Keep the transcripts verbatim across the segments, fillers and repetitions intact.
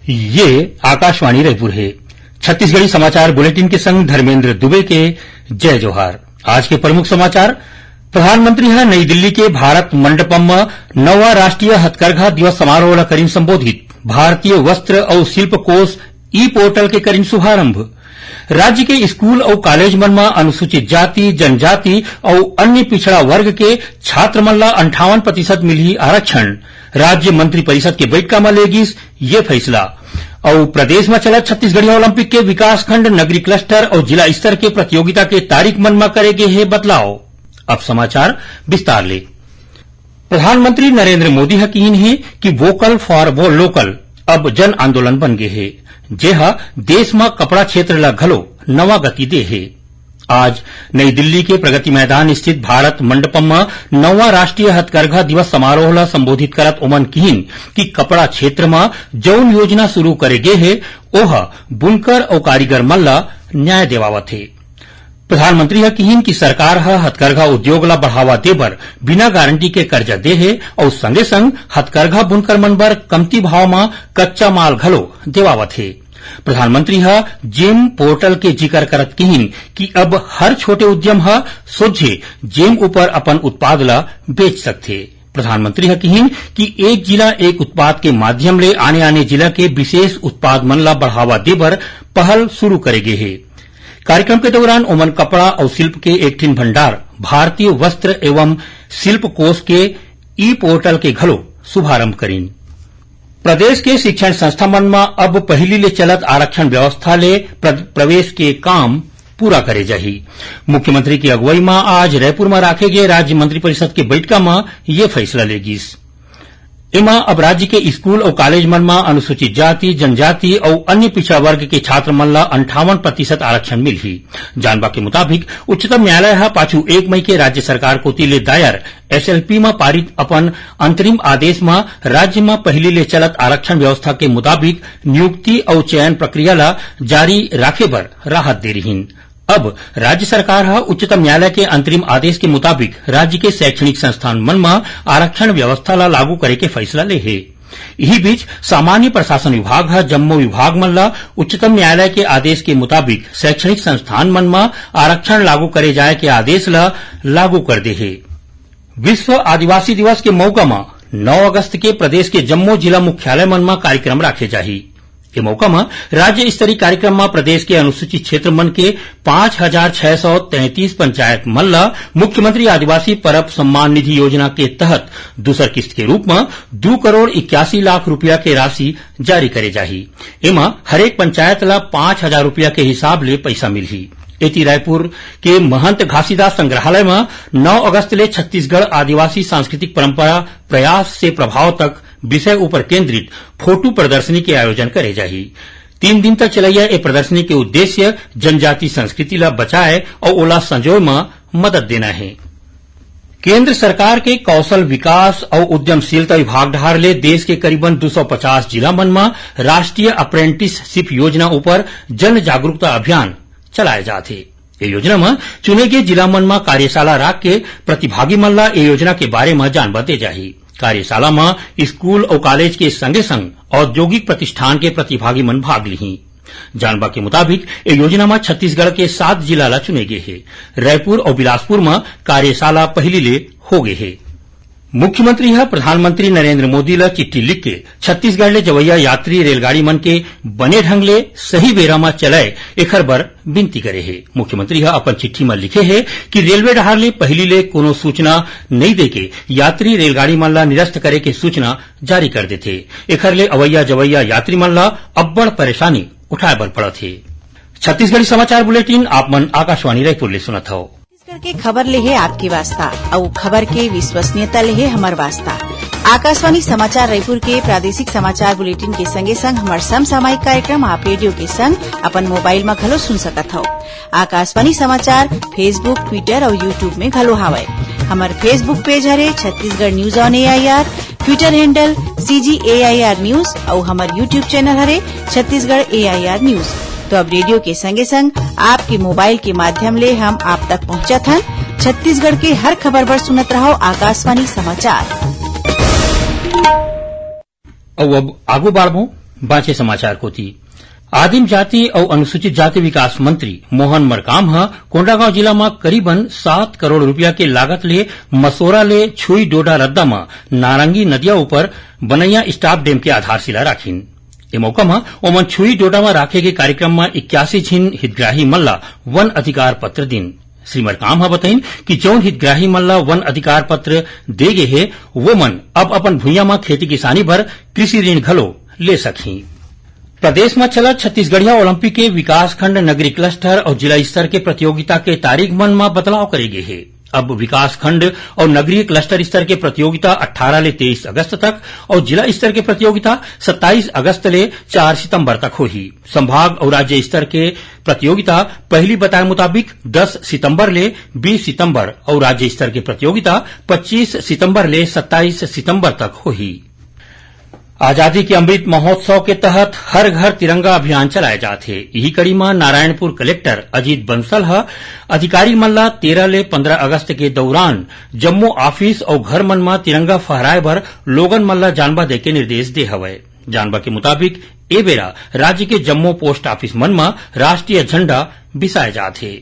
ये आकाशवाणी रायपुर हे। छत्तीसगढ़ी समाचार बुलेटिन के संग धर्मेंद्र दुबे के जय जोहार। आज के प्रमुख समाचार। प्रधानमंत्री ह नई दिल्ली के भारत मंडपम म नौवां राष्ट्रीय हथकरघा दिवस समारोह ल करिन संबोधित। भारतीय वस्त्र अउ शिल्प कोष ई पोर्टल के करिन शुभारंभ। राज्य के स्कूल अउ कॉलेज मन म अनुसूचित जाति, जनजाति अउ अन्य पिछड़ा वर्ग के छात्र मन ल अंठावन प्रतिशत मिलही आरक्षण। राज्य मंत्रिपरिषद के बइठका म ले गिस ये फइसला। अउ प्रदेश म चलत छत्तीसगढ़िया ओलंपिक के विकासखंड, नगरीय क्लस्टर अउ जिला स्तर के प्रतियोगिता के तारीख मन म करे गे हे बदलाव। अब समाचार विस्तार ले। प्रधानमंत्री नरेंद्र मोदी ह किहिन हे कि वोकल फॉर वो लोकल अब जन आंदोलन बन गे हे, जेह देश म कपड़ा क्षेत्र ल घलो नवा गति दे हे। आज नई दिल्ली के प्रगति मैदान स्थित भारत मंडपम म नौवां राष्ट्रीय हथकरघा दिवस समारोह ल संबोधित करत ओमन किहिन कि कपड़ा क्षेत्र म जउन योजना शुरू करे गे हे, ओह बुनकर अउ कारीगर मन ल न्याय देवावत हे। प्रधानमंत्री ह किहिन कि सरकार ह हथकरघा उद्योग ल बढ़ावा दे बर बिना गारंटी के करजा दे हे अउ संगे संग हथकरघा बुनकर मन बर कमती भाव म कच्चा माल घलो देवावत हे। प्रधानमंत्री ह जेम पोर्टल के जिकर करत किहिन कि अब हर छोटे उद्यम ह सोझे जेम ऊपर अपन उत्पाद ल बेच सकथे। प्रधानमंत्री ह किहिन कि एक जिला एक उत्पाद के माध्यम ले आने-आने जिला के विशेष उत्पाद मन ल बढ़ावा दे बर पहल शुरू करे गे हे। कार्यक्रम के दौरान ओमन कपड़ा अउ शिल्प के एक ठिन भंडार भारतीय वस्त्र एवं शिल्प कोष के ई पोर्टल के घलो शुभारंभ करिन। प्रदेश के शिक्षण संस्था मन म अब पहिली ले चलत आरक्षण व्यवस्था ले प्र-, प्रवेश के काम पूरा करे जाही। मुख्यमंत्री की अगुवई म आज रायपुर म राखे गे राज्य मंत्रिपरिषद के बइठका म ये फइसला ले गिस। एमा अब राज्य के स्कूल अउ कॉलेज मन म अनुसूचित जाति, जनजाति अउ अन्य पिछड़ा वर्ग के छात्र मन ल अंठावन प्रतिशत आरक्षण मिलही। जानबा के मुताबिक, उच्चतम न्यायालय ह पाछू एक मई के राज्य सरकार कोति ले दायर एसएलपी म पारित अपन अंतरिम आदेश म राज्य म पहिली ले चलत आरक्षण व्यवस्था के मुताबिक नियुक्ति अउ चयन प्रक्रिया ल जारी राखे बर राहत दे रिहिन। अब राज्य सरकार ह उच्चतम न्यायालय के अंतरिम आदेश के मुताबिक राज्य के शैक्षणिक संस्थान मन म आरक्षण व्यवस्था ल लागू करे के फैसला ले हे। इही बीच, सामान्य प्रशासन विभाग ह जम्मो विभाग मन ल उच्चतम न्यायालय के आदेश के मुताबिक शैक्षणिक संस्थान मन म आरक्षण लागू करे जाय के आदेश ल लागू कर दे हे। विश्व आदिवासी दिवस के मौका म नौ अगस्त के प्रदेश के जम्मो जिला मुख्यालय मन म कार्यक्रम राखे जाही। ए मौका म राज्य स्तरीय कार्यक्रम म प्रदेश के अनुसूचित क्षेत्र मन के पाँच हजार छह सौ तैंतीस पंचायत मन ल मुख्यमंत्री आदिवासी परब सम्मान निधि योजना के तहत दूसर किस्त के रूप म दू करोड़ इक्यासी लाख रुपया के राशि जारी करे जाही। एमा हरेक पंचायत ल पाँच हजार रुपया के हिसाब ले पइसा मिलही। एती रायपुर के महंत घासीदास संग्रहालय म नौ अगस्त ले छत्तीसगढ़ आदिवासी सांस्कृतिक परंपरा प्रयास से प्रभाव तक विषय ऊपर केंद्रित फोटो प्रदर्शनी के आयोजन करे जाही। तीन दिन तक चलइया ए प्रदर्शनी के उद्देश्य जनजाति संस्कृति ल बचाए अउ ओला संजोए म मदद देना हे। केंद्र सरकार के कौशल विकास अउ उद्यमशीलता विभाग डहार ले देश के करीबन दू सौ पचास जिला मन म राष्ट्रीय अप्रेंटिसशिप योजना ऊपर जन जागरूकता अभियान चलाए जात हे। ए योजना म चुने गे जिला मन म कार्यशाला राख के प्रतिभागी मन ल ए योजना के बारे म जानबा दे जाही। कार्यशाला म स्कूल अउ कॉलेज के संगे संग औद्योगिक प्रतिष्ठान के प्रतिभागी मन भाग लिही। जानबा के मुताबिक, ए योजना म छत्तीसगढ़ के सात जिला ल चुने गे हे। रायपुर अउ बिलासपुर म कार्यशाला पहिली ले हो गे हे। मुख्यमंत्री ह प्रधानमंत्री नरेंद्र मोदी ल चिट्ठी लिख के छत्तीसगढ़ ले जवइया यात्री रेलगाड़ी मन के बने ढंग ले सही बेरा म चलय, एखर बर विनती करे हे। मुख्यमंत्री ह अपन चिट्ठी म लिखे हे कि रेलवे डहार ले पहिली ले कोनो सूचना नइ देके यात्री रेलगाड़ी मन ल निरस्त करे के सूचना जारी कर देथे। एखर ले अवइया जवइया यात्री मन ल अब्बड़ परेशानी उठाए बर पड़त हे। छत्तीसगढ़ी समाचार बुलेटिन आप मन आकाशवाणी रायपुर ले सुनत हव। छत्तीसगढ़ के खबर ले हे आपके वास्ता, अउ खबर के विश्वसनीयता ले हे हमर वास्ता। आकाशवाणी समाचार रायपुर के प्रादेशिक समाचार बुलेटिन के संगे संग हमर समसामयिक कार्यक्रम आप रेडियो के संग अपन मोबाइल म घलो सुन सकत हव। आकाशवाणी समाचार Facebook, Twitter अउ YouTube में घलो हावय। हमर Facebook पेज हरे Chhattisgarh news on AIR, Twitter handle CG AIR news अउ हमर YouTube चैनल हरे छत्तीसगढ़ एआईआर न्यूज। तो अब रेडियो के संगे संग आपके मोबाइल के माध्यम ले हम आप तक पहुंचत हन। छत्तीसगढ़ के हर खबर बर सुनत रहव आकाशवाणी समाचार। अउ अब आगू बाढ़बो। बांचे समाचार कोति। आदिम जाति अउ अनुसूचित जाति विकास मंत्री मोहन मरकाम ह कोंडागांव जिला म करीबन सात करोड़ रुपया के लागत ले मसोरा ले छुई डोडा रद्दा म नारंगी नदिया ऊपर बनैया स्टाप डैम के आधारशिला राखिन। ए मौका म ओमन छुई डोडा म राखे के कार्यक्रम म इक्यासी झिन हितग्राही मन ला वन अधिकार पत्र दिन। श्री मरकाम ह बताइन कि जौन हितग्राही मन ला वन अधिकार पत्र दे गे हे, वो मन अब अपन भुइयां म खेती किसानी बर कृषि ऋण घलो ले सकही। प्रदेश म चलत छत्तीसगढ़िया ओलंपिक के विकासखंड, नगरीय क्लस्टर अउ जिला स्तर के प्रतियोगिता के तारीख मन म बदलाव करे गे हे। अब विकासखंड अउ नगरीय क्लस्टर स्तर के प्रतियोगिता अट्ठारह ले तेईस अगस्त तक अउ जिला स्तर के प्रतियोगिता सत्ताईस अगस्त ले चार सितंबर तक होही। संभाग अउ राज्य स्तर के प्रतियोगिता पहली बताए मुताबिक दस सितंबर ले बीस सितंबर अउ राज्य स्तर के प्रतियोगिता पच्चीस सितंबर ले सत्ताईस सितंबर तक होही। आजादी के अमृत महोत्सव के तहत हर घर तिरंगा अभियान चलाए जात हे। इही कड़ी म नारायणपुर कलेक्टर अजीत बंसल ह अधिकारी मन ला तेरह ले पंद्रह अगस्त के दौरान जम्मो ऑफिस अउ घर मन म तिरंगा फहराए बर लोगन मन ला जानबा दे के निर्देश दे हवय। जानबा के मुताबिक, ए बेरा राज्य के जम्मो पोस्ट ऑफिस मन म राष्ट्रीय झंडा बिसाए जात हे।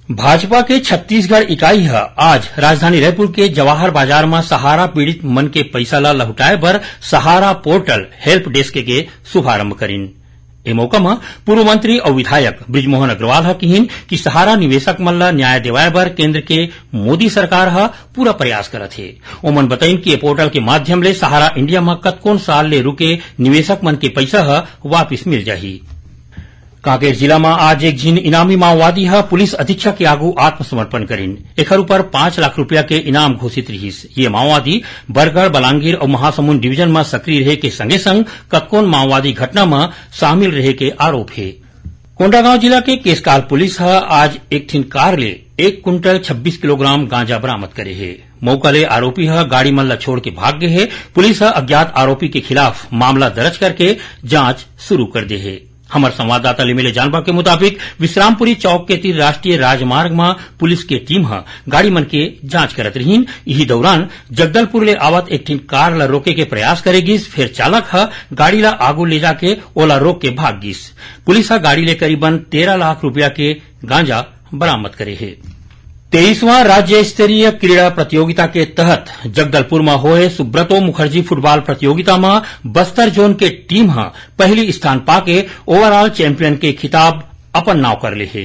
भाजपा के छत्तीसगढ़ इकाई ह आज राजधानी रायपुर के जवाहर बाजार म सहारा पीड़ित मन के पइसा ला लहुटाए बर सहारा पोर्टल हेल्प डेस्क के शुभारंभ करिन। ए मौका म पूर्व मंत्री अउ विधायक बृजमोहन अग्रवाल ह किहिन कि सहारा निवेशक मन ला न्याय दिवाए बर केंद्र के मोदी सरकार ह पूरा प्रयास करत हे। ओमन बताइन कि ए पोर्टल के माध्यम ले सहारा इंडिया म कतकोन साल ले रुके निवेशक मन के पइसा ह वापिस मिल जाही। कांकेर जिला म आज एक झिन इनामी माओवादी ह पुलिस अधीक्षक के आगू आत्मसमर्पण करिन। एखर ऊपर पांच लाख रुपया के इनाम घोषित रिहिस। ये माओवादी बरगढ़, बलांगीर अउ महासमुंद डिवीजन म सक्रिय रहे के संगे संग कतकोन माओवादी घटना म शामिल रहे के आरोप हे। कोंडागांव जिला के केसकाल पुलिस ह आज एक ठिन कार ले एक कुंटल छब्बीस किलोग्राम गांजा बरामद करे हे। मौका ले आरोपी ह गाड़ी मन ल छोड़ के भाग गे हे। पुलिस ह अज्ञात आरोपी के खिलाफ मामला दर्ज करके जांच शुरू कर दे हे। हमर संवाददाता ले मिले जानबा के मुताबिक, विश्रामपुरी चौक के तीर राष्ट्रीय राजमार्ग म पुलिस के टीम ह गाड़ी मन के जांच करत रहिन। इही दौरान जगदलपुर ले आवत एक ठिन कार ल रोके के प्रयास करे गिस, फेर चालक ह गाड़ी ल आगू ले जाके ओला रोक के भाग गिस। पुलिस ह गाड़ी ले करीबन तेरह लाख रुपया के गांजा बरामद करे हे। तेईसवां राज्य स्तरीय क्रीड़ा प्रतियोगिता के तहत जगदलपुर म होए सुब्रतो मुखर्जी फुटबॉल प्रतियोगिता म बस्तर जोन के टीम ह पहली स्थान पाके ओवरऑल चैंपियन के खिताब अपन नाव कर ले हे।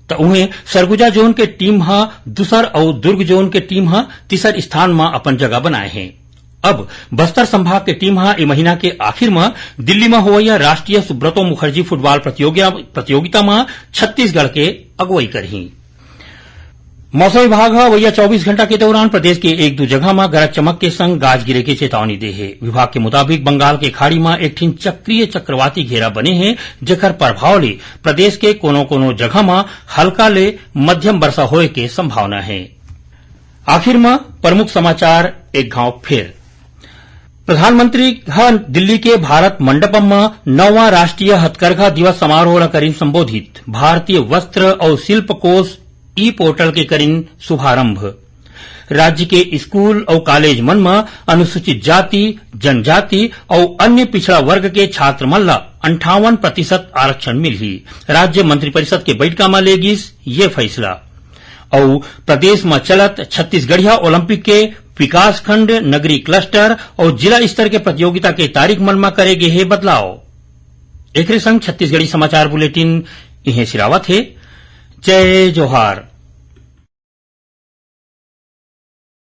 त उहें सरगुजा जोन के टीम ह दूसर अउ दुर्ग जोन के टीम ह तीसर स्थान म अपन जगह बनाए हे। अब बस्तर संभाग के टीम ह ए महीना के आखिर म दिल्ली म होवइया राष्ट्रीय सुब्रतो मुखर्जी फुटबॉल प्रतियोगिता, प्रतियोगिता म छत्तीसगढ़ के अगुवई करही। मौसम विभाग ह अवइया चौबीस घंटा के दौरान प्रदेश के एक दू जगह म गरज चमक के संग गाज गिरे के चेतावनी दे हे। विभाग के मुताबिक बंगाल के खाड़ी म एक ठिन चक्रीय चक्रवाती घेरा बने हे, जेकर प्रभाव ले प्रदेश के कोनो-कोनो जगह म हल्का ले मध्यम वर्षा होए के संभावना हे। आखिर म प्रमुख समाचार एक घाव फेर। प्रधानमंत्री ह दिल्ली के भारत मंडपम म नौवां राष्ट्रीय हथकरघा दिवस समारोह ल करिन संबोधित। भारतीय वस्त्र अउ शिल्प कोष ई पोर्टल के करिन शुभारंभ। राज्य के स्कूल अउ कॉलेज मन म अनुसूचित जाति, जनजाति अउ अन्य पिछड़ा वर्ग के छात्र मन ल अंठावन प्रतिशत आरक्षण मिलही। राज्य मंत्रिपरिषद के बैठका म ले गिस ये फैसला। अउ प्रदेश म चलत छत्तीसगढ़िया ओलंपिक के विकासखंड, नगरीय क्लस्टर अउ जिला स्तर के प्रतियोगिता के तारीख मन म करे गे हे बदलाव। एकरे संग छत्तीसगढ़ी समाचार बुलेटिन इहें सिरावत हे। जय जोहार।